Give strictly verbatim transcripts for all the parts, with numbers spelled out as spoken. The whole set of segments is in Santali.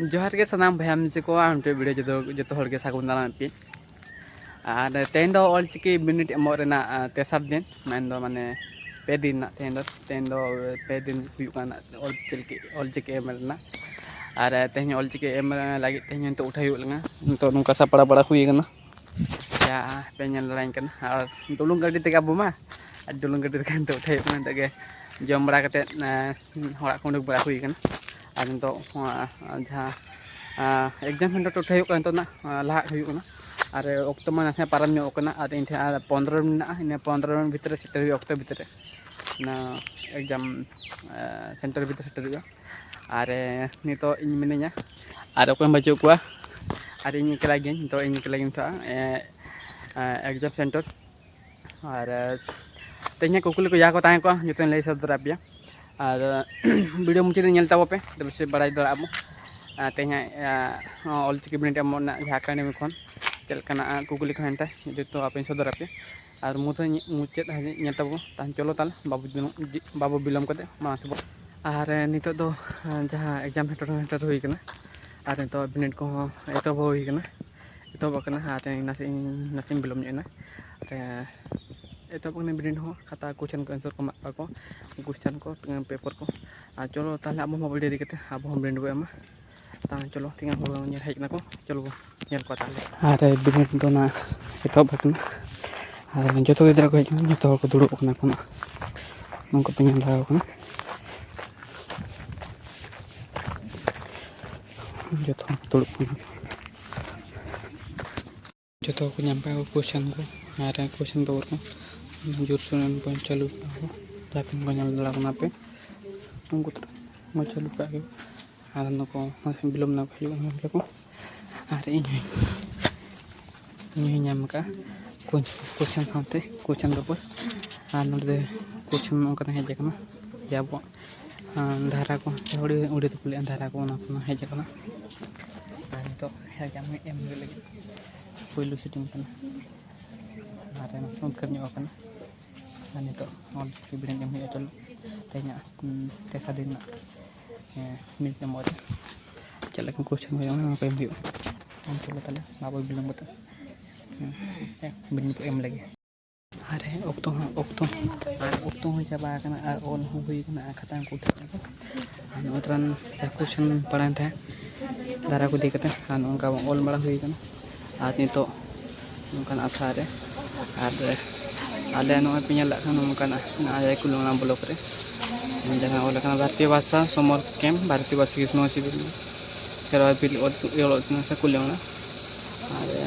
ᱡᱚᱦᱟᱨ ᱜᱮ ᱥᱟᱱᱟᱢ ᱵᱚᱭᱦᱟ ᱢᱤᱥᱤ ᱠᱚ, ᱟᱨ ᱢᱤᱫᱴᱮᱱ ᱵᱷᱤᱰᱤᱭᱳ ᱡᱚᱛᱚ ᱡᱚᱛᱚ ᱦᱚᱲ ᱜᱮ ᱥᱟᱹᱜᱩᱱ ᱫᱟᱨᱟᱢ ᱯᱮ᱾ ᱟᱨ ᱛᱮᱦᱮᱧ ᱫᱚ ᱚᱞᱪᱤᱠᱤ ᱵᱤᱱᱤᱰ ᱮᱢᱚᱜ ᱨᱮᱱᱟᱜ, ᱟᱨ, ᱛᱮᱥᱟᱨ ᱫᱤᱱ, ᱢᱮᱱᱫᱚ ᱢᱟᱱᱮ ᱯᱮ ᱫᱤᱱ ᱨᱮᱱᱟᱜ ᱛᱮᱦᱮᱧ ᱫᱚ, ᱛᱮᱦᱮᱧ ᱫᱚ ᱯᱮ ᱫᱤᱱ ᱦᱩᱭᱩᱜ ᱠᱟᱱᱟ ᱚᱞᱪᱤᱠᱤ, ᱚᱞᱪᱤᱠᱤ ᱮᱢ ᱨᱮᱱᱟᱜ᱾ ᱟᱨ ᱛᱮᱦᱮᱧ ᱚᱞᱪᱤᱠᱤ ᱮᱢ ᱞᱟᱹᱜᱤᱫ ᱛᱮᱦᱮᱧ ᱱᱤᱛᱚᱜ ᱩᱴᱷᱟᱹᱣ ᱦᱩᱭᱩᱜ ᱞᱟᱝᱟ᱾ ᱱᱤᱛᱚᱜ ᱱᱚᱝᱠᱟ ᱥᱟᱯᱲᱟᱣ ᱵᱟᱲᱟ ᱦᱩᱭ ᱠᱟᱱᱟ᱾ ᱡᱟ ᱯᱮ ᱧᱮᱞ ᱫᱟᱲᱮᱭᱟᱜ ᱠᱟᱱᱟ, ᱟᱨ ᱰᱩᱞᱩᱝ ᱜᱟᱹᱰᱤ ᱛᱮᱜᱮ ᱟᱵᱚ ᱢᱟ, ᱟᱨ ᱰᱩᱞᱩᱝ ᱜᱟᱹᱰᱤ ᱛᱮᱜᱮ ᱱᱤᱛᱚᱜ ᱩᱴᱷᱟᱹᱣ ᱦᱩᱭᱩᱜ ᱠᱟᱱᱟ᱾ ᱱᱤᱛᱚᱜ ᱜᱮ ᱡᱚᱢ ᱵᱟᱲᱟ ᱠᱟᱛᱮᱫ, ᱮᱸ, ᱚᱲᱟᱜ ᱠᱷᱚᱱ ᱩᱰᱩᱠ ᱵᱟᱲᱟ ᱦᱩᱭ ᱠᱟᱱᱟ᱾ ᱟᱨ ᱱᱤᱛᱚᱜ, ᱮᱸ, ᱡᱟᱦᱟᱸ, ᱮᱸ, ᱮᱠᱡᱟᱢ ᱥᱮᱱᱴᱟᱨ ᱴᱚᱴᱷᱟ ᱦᱩᱭᱩᱜ ᱠᱟᱱᱟ, ᱱᱤᱛᱚᱜ ᱱᱟᱜ, ᱮᱸ, ᱞᱟᱦᱟᱜ ᱦᱩᱭᱩᱜ ᱠᱟᱱᱟ᱾ ᱟᱨ ᱚᱠᱛᱚ ᱢᱟ ᱱᱟᱥᱮ ᱯᱟᱨᱚᱢ ᱧᱚᱜ ᱠᱟᱱᱟ, ᱟᱨ ᱤᱧ ᱴᱷᱮᱱ ᱟᱨ ᱯᱚᱱᱨᱚ ᱢᱤᱱᱤᱴ ᱢᱮᱱᱟᱜᱼᱟ᱾ ᱤᱱᱟᱹ ᱯᱚᱱᱨᱚ ᱢᱤᱱᱤᱴ ᱵᱷᱤᱛᱨᱤ ᱨᱮ ᱥᱮᱴᱮᱨ ᱦᱩᱭᱩᱜᱼᱟ, ᱚᱠᱛᱚ ᱵᱷᱤᱛᱨᱤ ᱨᱮ ᱚᱱᱟ ᱮᱠᱡᱟᱢ, ᱮᱸ, ᱥᱮᱱᱴᱟᱨ ᱵᱷᱤᱛᱨᱤ ᱥᱮᱴᱮᱨ ᱦᱩᱭᱩᱜᱼᱟ᱾ ᱟᱨ, ᱮᱸ, ᱱᱤᱛᱚᱜ ᱤᱧ ᱢᱤᱱᱟᱹᱧᱟ, ᱟᱨ ᱚᱠᱚᱭ ᱦᱚᱸ ᱵᱟᱹᱪᱩᱜ ᱠᱚᱣᱟ, ᱟᱨ ᱤᱧ ᱮᱠᱞᱟ ᱜᱤᱭᱟᱹᱧ᱾ ᱱᱤᱛᱚᱜ ᱤᱧ ᱮᱠᱞᱟ ᱜᱤᱧ ᱱᱤᱛᱚᱜ, ᱮᱸ, ᱮᱸ, ᱮᱠᱡᱟᱢ ᱥᱮᱱᱴᱟᱨ᱾ ᱟᱨ, ᱮᱸ, ᱛᱮᱦᱮᱧᱟᱜ ᱠᱩᱠᱞᱤ ᱠᱚ ᱡᱟᱦᱟᱸ ᱠᱚ ᱛᱟᱦᱮᱸ ᱠᱚᱜᱼᱟ, ᱡᱚᱛᱚᱧ ᱞᱟᱹᱭ ᱥᱚᱫᱚᱨ ᱟᱯᱮᱭᱟ᱾ ᱟᱨ, ᱮᱸ, ᱵᱷᱤᱰᱤᱭᱳ ᱢᱩᱪᱟᱹᱫ ᱨᱮ ᱧᱮᱞ ᱛᱟᱵᱚ ᱯᱮ, ᱛᱚᱵᱮ ᱥᱮ ᱵᱟᱲᱟᱭ ᱫᱟᱲᱮᱭᱟᱜ ᱟᱵᱚ᱾ ᱟᱨ ᱛᱮᱦᱮᱧᱟᱜ, ᱮᱸ, ᱚᱞᱪᱤᱠᱤ ᱵᱤᱱᱤᱰ ᱮᱢᱚᱜ ᱨᱮᱱᱟᱜ ᱡᱟᱦᱟᱸ ᱮᱠᱟᱰᱮᱢᱤ ᱠᱷᱚᱱ ᱪᱮᱫ ᱞᱮᱠᱟᱱᱟᱜ ᱠᱩᱠᱞᱤ ᱠᱚ ᱦᱮᱱᱛᱮ ᱡᱚᱛᱚ ᱟᱯᱮᱧ ᱥᱚᱫᱚᱨ ᱟᱯᱮᱭᱟ᱾ ᱟᱨ ᱢᱩᱪᱟᱹᱫ ᱧᱮ-, ᱢᱩᱪᱟᱹᱫ ᱦᱟᱹᱵᱤᱡ ᱧᱮᱞ ᱛᱟᱵᱚ᱾ ᱛᱟᱦᱞᱮ ᱪᱚᱞᱚ ᱛᱟᱦᱞᱮ ᱵᱟᱵᱚ ᱵᱤᱞᱚᱢ, ᱵᱟᱵᱚ ᱵᱤᱞᱚᱢ ᱠᱟᱛᱮ ᱢᱟᱲᱟᱝ ᱥᱮᱫ ᱵᱚ᱾ ᱟᱨ, ᱮᱸ, ᱱᱤᱛᱚᱜ ᱫᱚ, ᱮᱸ, ᱡᱟᱦᱟᱸ ᱮᱠᱡᱟᱢ ᱥᱮᱴᱮᱨ ᱦᱚᱸ ᱥᱮᱴᱮᱨ ᱦᱩᱭ ᱠᱟᱱᱟ, ᱟᱨ ᱱᱤᱛᱚᱜ ᱵᱤᱱᱤᱰ ᱠᱚᱦᱚᱸ ᱮᱛᱚᱦᱚᱵ ᱦᱩᱭ ᱠᱟᱱᱟ, ᱮᱛᱚᱦᱚᱵ ᱟᱠᱟᱱᱟ᱾ ᱟᱨ ᱱᱟᱥᱮ, ᱱᱟᱥᱮᱧ ᱵᱤᱞᱚᱢ ᱧᱚᱜ ᱮᱱᱟ᱾ ᱟᱨ, ᱮᱸ, ᱮᱛᱚᱦᱚᱵ ᱟᱠᱟᱱᱟ ᱵᱤᱱᱤᱰ ᱦᱚᱸ, ᱠᱷᱟᱛᱟ ᱠᱚ question ᱠᱚ answer ᱠᱚ ᱮᱢᱟᱜ ᱠᱚᱣᱟ ᱠᱚ, question ᱠᱚ, ᱮᱸ, paper ᱠᱚ᱾ ᱟᱨ ᱪᱚᱞᱚ ᱛᱟᱦᱞᱮ ᱟᱵᱚ ᱦᱚᱸ ᱵᱟᱵᱚ ᱰᱮᱨᱤ ᱠᱟᱛᱮ ᱟᱵᱚ ᱦᱚᱸ ᱵᱤᱱᱤᱰ ᱵᱚ ᱮᱢᱟ᱾ ᱛᱟᱦᱞᱮ ᱪᱚᱞᱚ, ᱛᱤᱱᱟᱹᱜ ᱦᱚᱲ ᱧᱮᱞ ᱦᱮᱡ ᱠᱟᱱᱟ ᱠᱚ, ᱪᱚᱞᱚ ᱵᱚ ᱧᱮᱞ ᱠᱚᱣᱟ ᱛᱟᱦᱞᱮ᱾ ᱟᱨ ᱵᱤᱱᱤᱰ ᱫᱚ ᱱᱟᱜ ᱮᱛᱚᱦᱚᱵ ᱟᱠᱟᱱᱟ᱾ ᱟᱨ ᱡᱚᱛᱚ ᱜᱤᱫᱽᱨᱟᱹ ᱠᱚ ᱦᱮᱡ ᱠᱟᱱᱟ, ᱡᱚᱛᱚ ᱦᱚᱲ ᱠᱚ ᱫᱩᱲᱩᱵ ᱟᱠᱟᱱᱟ ᱠᱚ ᱱᱟᱜ᱾ ᱱᱚᱝᱠᱟ ᱯᱮ ᱧᱮᱞ ᱫᱟᱲᱮᱭᱟᱠᱚ ᱠᱟᱱᱟ, ᱡᱚᱛᱚ ᱦᱚᱲ ᱠᱚ ᱫᱩᱲᱩᱵ ᱟᱠᱟᱱᱟ᱾ ᱡᱚᱛᱚ ᱠᱚ ᱧᱟᱢ ᱠᱟᱜ ᱠᱚ question ᱠᱚ, ᱟᱨ question paper ᱠᱚ ᱡᱳᱨᱥᱳᱨ ᱮᱢ ᱠᱚ ᱪᱟᱹᱞᱩ ᱠᱟᱜᱼᱟ ᱠᱚ, ᱡᱟᱦᱟᱸ ᱛᱤᱱ ᱠᱚ ᱧᱟᱢ ᱫᱟᱲᱮᱭᱟᱜ ᱠᱟᱱᱟ ᱯᱮ, ᱩᱱᱠᱩ ᱛᱚᱨᱟ ᱠᱚ ᱪᱟᱹᱞᱩ ᱠᱟᱜ ᱜᱮ᱾ ᱟᱨ ᱱᱩᱠᱩ ᱵᱤᱞᱚᱢ ᱱᱟᱠᱚ ᱦᱤᱡᱩᱜ ᱠᱟᱱᱟ ᱛᱟᱠᱚ᱾ ᱟᱨ ᱤᱧ ᱦᱚᱸᱧ, ᱤᱧ ᱦᱚᱸᱧ ᱧᱟᱢ ᱠᱟᱜᱼᱟ question ᱥᱟᱶᱛᱮ question paper᱾ ᱟᱨ ᱱᱚᱰᱮ question ᱱᱚᱝᱠᱟ ᱛᱟᱦᱮᱸ ᱦᱮᱡ ᱟᱠᱟᱱᱟ ᱡᱮ ᱟᱵᱚᱣᱟᱜ, ᱟᱸ, ᱫᱷᱟᱨᱟ ᱠᱚ, ᱟᱹᱣᱲᱤ, ᱟᱹᱣᱲᱤ ᱛᱮᱠᱚ ᱞᱟᱹᱭᱟ, ᱫᱷᱟᱨᱟ ᱠᱚ, ᱚᱱᱟ ᱠᱚ ᱦᱮᱡ ᱟᱠᱟᱱᱟ᱾ ᱟᱨ ᱱᱤᱛᱚᱜ exam ᱮᱢ ᱦᱩᱭᱩᱜ ᱞᱟᱹᱜᱤᱫ ᱯᱳᱭᱞᱳ sitting ᱠᱟᱱᱟ᱾ ᱟᱨ ᱱᱟᱥᱮ ᱩᱫᱽᱜᱟᱹᱨ ᱧᱚᱜ ᱟᱠᱟᱱᱟ᱾ ᱟᱨ ᱱᱤᱛᱚᱜ ᱚᱞ ᱪᱤᱠᱤ ᱵᱤᱱᱤᱰ ᱮᱢ ᱦᱩᱭᱩᱜᱼᱟ᱾ ᱪᱚᱞᱚ, ᱛᱮᱦᱮᱧᱟᱜ, ᱩᱸ, ᱛᱮᱥᱟᱨ ᱫᱤᱱ ᱨᱮᱱᱟᱜ, ᱮᱸ, ᱵᱤᱱᱤᱰ ᱮᱢᱚᱜ ᱨᱮ᱾ ᱪᱮᱫ ᱞᱮᱠᱟ ᱠᱚᱥᱪᱮᱱ ᱦᱩᱭᱩᱜᱼᱟ, ᱚᱱᱟ ᱠᱚ ᱮᱢ ᱦᱩᱭᱩᱜᱼᱟ᱾ ᱟᱢ ᱪᱚᱞᱚ ᱛᱟᱦᱞᱮ, ᱵᱟᱵᱚ ᱵᱤᱞᱚᱢ ᱠᱟᱛᱮ, ᱦᱮᱸ, ᱵᱤᱱᱤᱰ ᱠᱚ ᱮᱢ ᱞᱮᱜᱮ᱾ ᱟᱨ ᱦᱮᱸ, ᱚᱠᱛᱚ ᱦᱚᱸ, ᱚᱠᱛᱚ, ᱟᱨ ᱚᱠᱛᱚ ᱦᱚᱸ ᱪᱟᱵᱟ ᱟᱠᱟᱱᱟ, ᱟᱨ ᱚᱞ ᱦᱚᱸ ᱦᱩᱭ ᱟᱠᱟᱱᱟ, ᱟᱨ ᱠᱷᱟᱛᱟ ᱦᱚᱸᱠᱚ ᱩᱴᱷᱟᱹᱣ ᱠᱮᱫᱟ ᱠᱚ᱾ ᱟᱨ ᱱᱚᱜᱼᱚᱭ ᱛᱚᱨᱟᱱ ᱡᱟᱦᱟᱸ ᱠᱚᱥᱪᱮᱱ ᱯᱟᱲᱟᱣᱮᱱ ᱛᱟᱦᱮᱸᱫ ᱫᱷᱟᱨᱟ ᱠᱚ ᱤᱫᱤ ᱠᱟᱛᱮ, ᱟᱨ ᱱᱚᱜᱼᱚ ᱱᱚᱝᱠᱟ ᱚᱞ ᱵᱟᱲᱟ ᱦᱩᱭ ᱟᱠᱟᱱᱟ᱾ ᱟᱨ ᱱᱤᱛᱚᱜ ᱱᱚᱝᱠᱟᱱ ᱟᱥᱲᱟ ᱨᱮ, ᱟᱨ ᱟᱞᱮ ᱱᱚᱜᱼᱚᱭ ᱯᱮ ᱧᱮᱞ ᱫᱟᱲᱮᱭᱟᱜ ᱠᱟᱱᱟ, ᱱᱚᱝᱠᱟᱱᱟᱜ ᱱᱚᱜᱼᱚᱭ ᱠᱩᱞᱟᱹᱢᱲᱟ ᱵᱞᱚᱠ ᱨᱮ ᱡᱟᱦᱟᱸ ᱚᱞ ᱟᱠᱟᱱᱟ ᱵᱷᱟᱨᱚᱛᱤᱭᱚ ᱵᱷᱟᱥᱟ ᱥᱚᱢᱚᱨ ᱠᱮᱢᱯ, ᱵᱷᱟᱨᱚᱛᱤᱭᱚ ᱵᱷᱟᱥᱟ ᱜᱨᱤᱥᱢᱚ ᱥᱤᱵᱤᱨ, ᱠᱷᱮᱨᱣᱟᱞ ᱵᱤᱞ ᱚᱞ ᱚᱞ ᱚᱛᱱᱟ ᱥᱮ ᱠᱩᱞᱟᱹᱢᱲᱟ,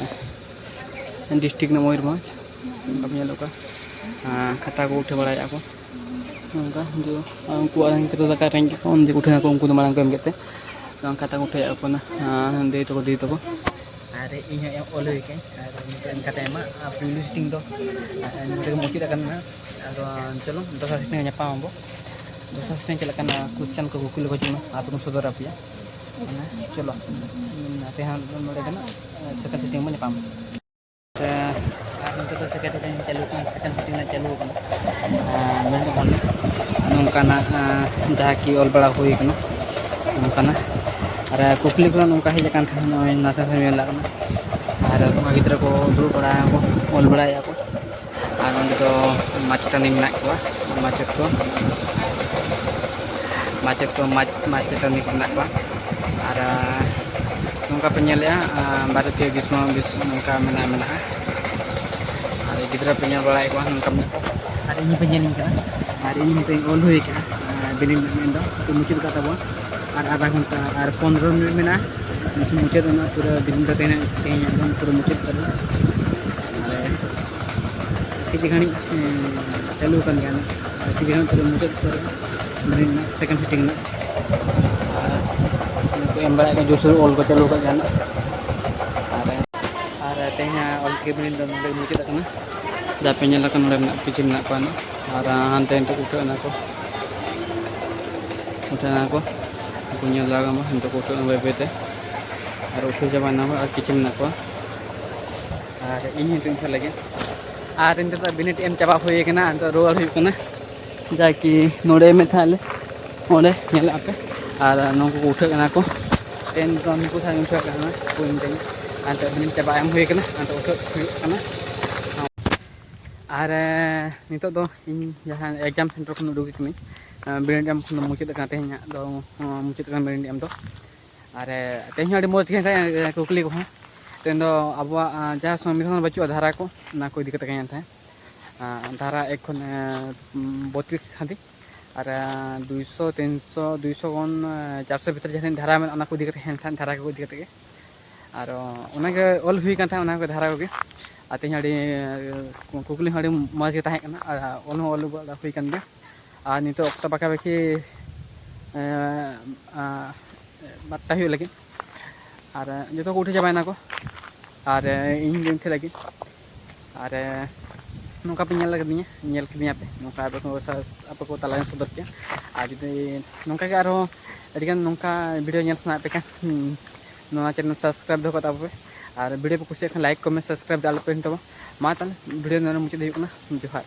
ᱟᱨ ᱰᱤᱥᱴᱨᱤᱠᱴ ᱨᱮᱱᱟᱜ ᱢᱚᱭᱩᱨᱵᱷᱚᱸᱡᱽ᱾ ᱱᱚᱝᱠᱟ ᱯᱮ ᱧᱮᱞ ᱫᱟᱲᱮᱭᱟᱜ ᱠᱟᱱᱟ, ᱟᱨ ᱠᱷᱟᱛᱟ ᱠᱚ ᱩᱴᱷᱟᱹ ᱵᱟᱲᱟᱭᱮᱫᱼᱟ ᱠᱚ᱾ ᱱᱚᱝᱠᱟ ᱡᱮ ᱩᱱᱠᱩᱣᱟᱜ ᱨᱮᱸᱜᱮᱡ ᱛᱮ ᱫᱟᱠᱟ ᱨᱮᱸᱜᱮᱡ ᱠᱚ ᱩᱱ ᱡᱚᱠᱷᱚᱱ ᱩᱴᱷᱟᱹ ᱟᱠᱚ, ᱩᱱᱠᱩ ᱫᱚ ᱢᱟᱲᱟᱝ ᱠᱚ ᱮᱢ ᱠᱮᱫ ᱛᱮ ᱱᱚᱝᱠᱟ ᱠᱷᱟᱛᱟ ᱠᱚ ᱩᱴᱷᱟᱹᱣᱮᱫᱼᱟ ᱠᱚ ᱚᱱᱟ, ᱟᱨ ᱫᱟᱹᱭ ᱛᱟᱠᱚ, ᱫᱤᱫᱤ ᱛᱟᱠᱚ᱾ ᱟᱨ ᱤᱧ ᱦᱚᱸ ᱮᱢ ᱚᱞ ᱦᱩᱭ ᱠᱟᱹᱧ, ᱟᱨ ᱱᱤᱛᱚᱜ ᱮᱢ ᱠᱟᱛᱮ ᱮᱢᱟ, ᱟᱨ ᱯᱩᱭᱞᱩ ᱥᱤᱴᱤᱝ ᱫᱚ, ᱟᱨ ᱱᱚᱰᱮ ᱜᱮ ᱢᱩᱪᱟᱹᱫ ᱟᱠᱟᱱᱟ᱾ ᱟᱫᱚ ᱪᱚᱞᱚ, ᱫᱚᱥᱟᱨ ᱥᱤᱴᱤᱝ ᱨᱮ ᱧᱟᱯᱟᱢ ᱟᱵᱚ᱾ ᱫᱚᱥᱟᱨ ᱥᱤᱴᱤᱝ ᱪᱮᱫ ᱞᱮᱠᱟᱱᱟ, ᱠᱚᱥᱪᱮᱱ ᱠᱚ ᱠᱩᱠᱞᱤ ᱠᱚ ᱦᱤᱡᱩᱜ ᱢᱟ, ᱟᱨ ᱵᱚᱱ ᱥᱚᱫᱚᱨ ᱟᱯᱮᱭᱟ᱾ ᱢᱟᱱᱮ ᱪᱚᱞᱚ, ᱟᱯᱮ ᱦᱚᱸ ᱱᱚᱰᱮ ᱜᱮ ᱱᱟᱜ ᱥᱮᱠᱮᱱᱰ ᱥᱤᱴᱤᱝ ᱵᱚᱱ ᱧᱟᱯᱟᱢᱟ᱾ ᱟᱨ ᱱᱚᱛᱮ ᱫᱚ ᱥᱮᱠᱮᱱᱰ ᱥᱤᱴᱤᱝ ᱪᱟᱹᱞᱩ ᱠᱟᱱᱟ, ᱥᱮᱠᱮᱱᱰ ᱥᱤᱴᱤᱝ ᱨᱮᱱᱟᱜ ᱪᱟᱹᱞᱩ ᱠᱟᱱᱟ᱾ ᱟᱨ ᱢᱮᱱ ᱫᱚ ᱵᱟᱝ, ᱱᱚᱝᱠᱟᱱᱟᱜ, ᱟᱨ ᱡᱟᱦᱟᱸ ᱠᱤ ᱚᱞ ᱵᱟᱲᱟ ᱦᱩᱭ ᱠᱟᱱᱟ, ᱱᱚᱝᱠᱟᱱᱟᱜ᱾ ᱟᱨ ᱠᱩᱠᱞᱤ ᱠᱚ ᱱᱚᱝᱠᱟ ᱦᱮᱡ ᱟᱠᱟᱱ ᱛᱟᱦᱮᱸᱫ, ᱱᱚᱜᱼᱚᱭ ᱱᱟᱥᱮ ᱱᱟᱥᱮ ᱧᱮᱞ ᱠᱟᱱᱟ᱾ ᱟᱨ ᱱᱚᱣᱟ ᱜᱤᱫᱽᱨᱟᱹ ᱠᱚ ᱫᱩᱲᱩᱵ ᱵᱟᱲᱟ ᱟᱠᱚ, ᱚᱞ ᱵᱟᱲᱟᱭᱮᱫᱼᱟ ᱠᱚ᱾ ᱟᱨ ᱚᱸᱰᱮ ᱫᱚ ᱢᱟᱪᱮᱛᱟᱹᱱᱤ ᱢᱮᱱᱟᱜ ᱠᱚᱣᱟ, ᱢᱟᱪᱮᱫ ᱠᱚ, ᱢᱟᱪᱮᱫ ᱠᱚ, ᱢᱟᱪ-, ᱢᱟᱪᱮᱛᱟᱹᱱᱤ ᱠᱚ ᱢᱮᱱᱟᱜ ᱠᱚᱣᱟ᱾ ᱟᱨ, ᱟᱨ ᱱᱚᱝᱠᱟ ᱯᱮ ᱧᱮᱞᱮᱫᱼᱟ, ᱟᱨ ᱵᱷᱟᱨᱚᱛᱤᱭᱚ ᱜᱨᱤᱥᱢᱚ ᱵᱤᱥ ᱱᱚᱝᱠᱟ ᱢᱮᱱᱟᱜᱼᱟ, ᱢᱮᱱᱟᱜᱼᱟ᱾ ᱟᱨ ᱜᱤᱫᱽᱨᱟᱹ ᱯᱮ ᱧᱮᱞ ᱵᱟᱲᱟᱭᱮᱫ ᱠᱚᱣᱟ ᱱᱚᱝᱠᱟ ᱢᱮᱱᱟᱜ ᱠᱚᱣᱟ᱾ ᱟᱨ ᱤᱧ ᱦᱚᱸᱯᱮ ᱧᱮᱞᱤᱧ ᱠᱟᱱᱟ, ᱟᱨ ᱤᱧ ᱱᱤᱛᱚᱜ ᱤᱧ ᱚᱞ ᱦᱩᱭ ᱠᱟᱜᱼᱟ, ᱟᱨ ᱵᱤᱱᱤᱰ ᱨᱮᱱᱟᱜ ᱢᱮᱱ ᱫᱚ ᱛᱚ ᱢᱩᱪᱟᱹᱫ ᱠᱟᱜ ᱛᱟᱵᱚᱱ᱾ ᱟᱨ ᱟᱫᱷᱟ ᱜᱷᱚᱱᱴᱟ ᱟᱨ ᱯᱚᱱᱨᱚ ᱢᱤᱱᱤᱴ ᱢᱮᱱᱟᱜᱼᱟ, ᱢᱩᱪᱟᱹᱫ ᱨᱮᱱᱟᱜ ᱯᱩᱨᱟᱹ ᱵᱤᱱᱤᱰ ᱫᱚ ᱛᱮᱦᱮᱧ, ᱛᱮᱦᱮᱧ ᱮᱠᱫᱚᱢ ᱯᱩᱨᱟᱹ ᱢᱩᱪᱟᱹᱫ ᱛᱟᱵᱚᱱ᱾ ᱟᱨ ᱠᱤᱪᱷᱩ ᱜᱷᱟᱹᱲᱤᱡ, ᱮᱸ, ᱪᱟᱹᱞᱩ ᱟᱠᱟᱱ ᱜᱮᱭᱟ ᱱᱟᱜ᱾ ᱟᱨ ᱠᱤᱪᱷᱩ ᱜᱷᱟᱹᱲᱤᱡ ᱯᱚᱨᱮ ᱢᱩᱪᱟᱹᱫ ᱯᱚᱨᱮ ᱢᱟᱱᱮ ᱱᱟᱜ ᱥᱮᱠᱮᱱᱰ ᱥᱤᱴᱤᱝ ᱱᱟᱜ᱾ ᱟᱨ ᱩᱱᱠᱩ ᱮᱢ ᱵᱟᱲᱟᱭᱮᱫ ᱠᱚ ᱡᱳᱨᱥᱳᱨ ᱚᱞ ᱠᱚ ᱪᱟᱹᱞᱩ ᱟᱠᱟᱫ ᱜᱮᱭᱟ ᱱᱟᱜ᱾ ᱟᱨ, ᱟᱨ ᱛᱮᱦᱮᱧᱟᱜ ᱚᱞ ᱪᱤᱠᱤ ᱵᱤᱱᱤᱰ ᱫᱚ ᱱᱚᱰᱮ ᱜᱮ ᱢᱩᱪᱟᱹᱫ ᱟᱠᱟᱱᱟ᱾ ᱡᱟ ᱯᱮ ᱧᱮᱞ ᱟᱠᱟᱱ ᱱᱚᱰᱮ ᱢᱮᱱᱟᱜ, ᱯᱤᱪᱷᱮ ᱢᱮᱱᱟᱜ ᱠᱚᱣᱟ ᱱᱟᱜ᱾ ᱟᱨ ᱦᱟᱱᱛᱮ ᱱᱤᱛᱚᱜ ᱩᱴᱷᱟᱹᱣ ᱮᱱᱟ ᱠᱚ, ᱩᱴᱷᱟᱹᱣ ᱮᱱᱟ ᱠᱚ᱾ ᱩᱱᱠᱩ ᱧᱮᱞ ᱫᱟᱲᱮᱭᱟᱜ ᱠᱟᱱᱟ ᱱᱤᱛᱚᱜ ᱠᱚ ᱩᱴᱷᱟᱹᱣ ᱮᱱᱟ ᱵᱟᱹᱭ ᱵᱟᱹᱭ ᱛᱮ᱾ ᱟᱨ ᱩᱴᱷᱟᱹᱣ ᱪᱟᱵᱟᱭᱮᱱᱟ ᱠᱚ, ᱟᱨ ᱠᱤᱪᱷᱩ ᱢᱮᱱᱟᱜ ᱠᱚᱣᱟ᱾ ᱟᱨ ᱤᱧ ᱦᱚᱸ ᱱᱤᱛᱚᱜ ᱤᱧ ᱪᱟᱞᱟᱜ ᱞᱟᱹᱜᱤᱫ᱾ ᱟᱨ ᱱᱤᱛᱚᱜ ᱫᱚ ᱵᱤᱱᱤᱰ ᱮᱢ ᱪᱟᱵᱟ ᱦᱩᱭ ᱟᱠᱟᱱᱟ, ᱱᱤᱛᱚᱜ ᱨᱩᱣᱟᱹᱲ ᱦᱩᱭᱩᱜ ᱠᱟᱱᱟ᱾ ᱡᱟᱠᱤ ᱱᱚᱰᱮ ᱢᱮ ᱛᱟᱦᱞᱮ, ᱚᱸᱰᱮ ᱧᱮᱞᱮᱫ ᱟᱯᱮ᱾ ᱟᱨ ᱱᱩᱠᱩ ᱠᱚ ᱩᱴᱷᱟᱹᱜ ᱠᱟᱱᱟ ᱠᱚ, ᱛᱮᱦᱮᱧ ᱫᱚ ᱱᱩᱠᱩ ᱥᱟᱶ ᱤᱧ ᱩᱴᱷᱟᱹᱣ ᱠᱟᱱᱟ, ᱩᱱᱠᱩ ᱤᱧ ᱴᱷᱮᱱ᱾ ᱟᱨ ᱱᱤᱛᱚᱜ ᱵᱤᱱᱤᱰ ᱪᱟᱵᱟ ᱮᱢ ᱦᱩᱭ ᱠᱟᱱᱟ, ᱟᱨ ᱱᱤᱛᱚᱜ ᱩᱴᱷᱟᱹᱜ ᱦᱩᱭᱩᱜ ᱠᱟᱱᱟ᱾ ᱟᱨ, ᱮ, ᱱᱤᱛᱚᱜ ᱫᱚ ᱤᱧ ᱡᱟᱦᱟᱸ exam center ᱠᱷᱚᱱ ᱩᱰᱩᱠ ᱠᱟᱹᱱᱟᱹᱧ᱾ ᱮ, ᱵᱤᱱᱤᱰ ᱮᱢ ᱠᱷᱚᱱ ᱫᱚ ᱢᱩᱪᱟᱹᱫ ᱟᱠᱟᱱᱟ, ᱛᱮᱦᱮᱧᱟᱜ ᱫᱚ, ᱮ, ᱢᱩᱪᱟᱹᱫ ᱟᱠᱟᱱᱟ ᱵᱤᱱᱤᱰ ᱮᱢ ᱫᱚ᱾ ᱟᱨ, ᱮ, ᱛᱮᱦᱮᱧ ᱦᱚᱸ ᱟᱹᱰᱤ ᱢᱚᱡᱽ ᱜᱮ ᱛᱟᱦᱮᱸ ᱠᱟᱱᱟ, ᱮ, ᱠᱩᱠᱞᱤ ᱠᱚᱦᱚᱸ᱾ ᱛᱮᱦᱮᱧ ᱫᱚ ᱟᱵᱚᱣᱟᱜ, ᱮ, ᱡᱟᱦᱟᱸ ᱥᱚᱝᱵᱤᱫᱷᱟᱱ ᱵᱟᱹᱪᱩᱜᱼᱟ, ᱫᱷᱟᱨᱟ ᱠᱚ, ᱚᱱᱟ ᱠᱚ ᱤᱫᱤ ᱠᱟᱛᱮ ᱜᱮ ᱛᱟᱦᱮᱸ᱾ ᱮ, ᱫᱷᱟᱨᱟ ᱮᱠ ᱠᱷᱚᱱ, ᱮ, ᱵᱚᱛᱤᱥ ᱦᱟᱹᱵᱤᱡ᱾ ᱟᱨ, ᱮ, ᱫᱩᱭᱥᱚ, ᱛᱤᱱᱥᱚ, ᱫᱩᱭᱥᱚ ᱠᱷᱚᱱ, ᱮ, ᱪᱟᱨᱥᱚ ᱵᱷᱤᱛᱨᱤ ᱡᱟᱦᱟᱸ ᱛᱤᱱᱟᱹᱜ ᱫᱷᱟᱨᱟ ᱢᱮᱱᱟᱜᱼᱟ, ᱚᱱᱟ ᱠᱚ ᱤᱫᱤ ᱠᱟᱛᱮ ᱦᱮᱸ, ᱫᱷᱟᱨᱟ ᱠᱚ ᱤᱫᱤ ᱠᱟᱛᱮ ᱜᱮ᱾ ᱟᱨ ᱚᱱᱟᱜᱮ ᱚᱞ ᱦᱩᱭ ᱠᱟᱱ ᱛᱟᱦᱮᱸᱫ, ᱚᱱᱟ ᱠᱚ ᱫᱷᱟᱨᱟ ᱠᱚᱜᱮ᱾ ᱟᱨ ᱛᱮᱦᱮᱧ ᱟᱹᱰᱤ, ᱠᱩᱠᱞᱤ ᱦᱚᱸ ᱟᱹᱰᱤ ᱢᱚᱡᱽ ᱜᱮ ᱛᱟᱦᱮᱸ ᱠᱟᱱᱟ, ᱟᱨ ᱚᱞ ᱦᱚᱸ ᱚᱞ ᱵᱟᱲᱟ ᱦᱩᱭ ᱠᱟᱱ ᱜᱮᱭᱟ᱾ ᱟᱨ ᱱᱤᱛᱚᱜ ᱚᱠᱛᱚ ᱯᱟᱠᱟ ᱯᱟᱠᱤ, ᱮᱸ, ᱟᱸ, ᱵᱟᱨᱚᱴᱟ ᱦᱩᱭᱩᱜ ᱞᱟᱹᱜᱤᱫ᱾ ᱟᱨ ᱡᱚᱛᱚ ᱠᱚ ᱩᱴᱷᱟᱹ ᱪᱟᱵᱟᱭᱮᱱᱟ ᱠᱚ, ᱟᱨ ᱤᱧ ᱜᱮ ᱩᱴᱷᱟᱹ ᱞᱟᱹᱜᱤᱫ᱾ ᱟᱨ ᱱᱚᱝᱠᱟ ᱯᱮ ᱧᱮᱞ ᱠᱟᱫᱤᱧᱟ, ᱧᱮᱞ ᱠᱤᱫᱤᱧᱟ ᱯᱮ, ᱱᱚᱝᱠᱟ ᱟᱯᱮ ᱠᱚ ᱥᱟ-, ᱟᱯᱮ ᱠᱚ ᱛᱟᱞᱟᱨᱮᱧ ᱥᱚᱫᱚᱨ ᱠᱮᱫᱟ᱾ ᱟᱨ ᱡᱩᱫᱤ ᱱᱚᱝᱠᱟ ᱜᱮ ᱟᱨᱦᱚᱸ ᱟᱹᱰᱤᱜᱟᱱ ᱱᱚᱝᱠᱟ video ᱧᱮᱞ ᱥᱟᱱᱟᱭᱮᱫ ᱯᱮ ᱠᱷᱟᱱ, ᱦᱩᱸ, ᱱᱚᱣᱟ channel subscribe ᱫᱚᱦᱚ ᱠᱟᱜ ᱛᱟᱵᱚ ᱯᱮ᱾ ᱟᱨ video ᱯᱮ ᱠᱩᱥᱤᱭᱟᱜ ᱠᱷᱟᱱ like, comment, subscribe ᱫᱚ ᱟᱞᱚ ᱯᱮ ᱦᱤᱲᱤᱧ ᱛᱟᱵᱚᱱᱟ᱾ ᱢᱟ ᱛᱟᱦᱞᱮ video ᱱᱚᱰᱮ ᱢᱩᱪᱟᱹᱫ ᱦᱩᱭᱩᱜ ᱠᱟᱱᱟ᱾ ᱡᱚᱦᱟᱨ᱾